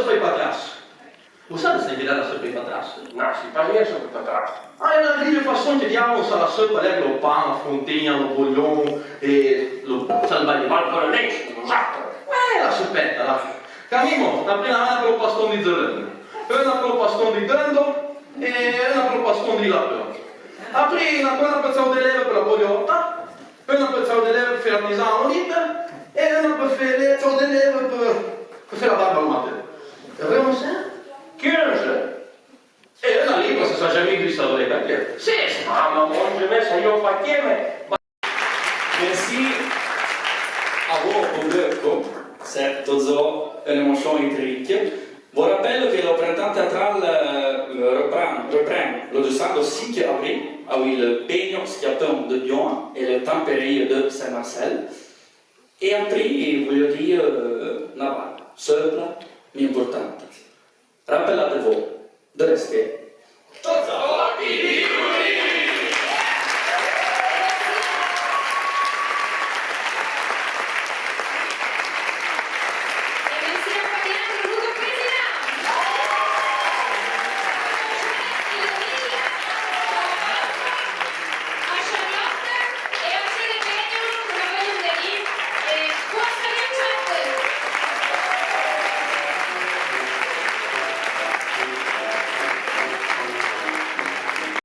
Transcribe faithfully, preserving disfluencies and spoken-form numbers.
Soppa i patras. Vo savèi ce que l'è la soppa i patras? Non, je sais pas bien ce que patras. Ah, l'è na vieille façon que diavolo sa la soppa, l'è lo pan, la frontinha, lo bouillon, e lo salvaille. Ma lo polonês, lo zat. Eh, la soppetta, là. Camino, na prima una pro paston di zereno, una pro paston di dendo e una pro paston di lapeo. Aprì na, una pezzao de leve per la poliotta, una pezzao de leve per fé la tisana o l'iter, e una per fé le pezzao de leve per, per fé la barba al matin. Avemo sen? Quinze. E una libra, se sa jamais di sa de la cartier. Sé, ma, ma, mon Dieu, me sa io pa che me. Merci a vo, publico, c'est toujours une émotion électrique. Vo rappello que lo printemps théâtral, euh, reprend, reprend lo deussando sinque avrì, avouì le Pegno Schiappon de Lyon e le Tamperei de Saint-Marcel. E aprì, voglio dire, euh, na balla, simple, mais importante. Rappelate-vo de rester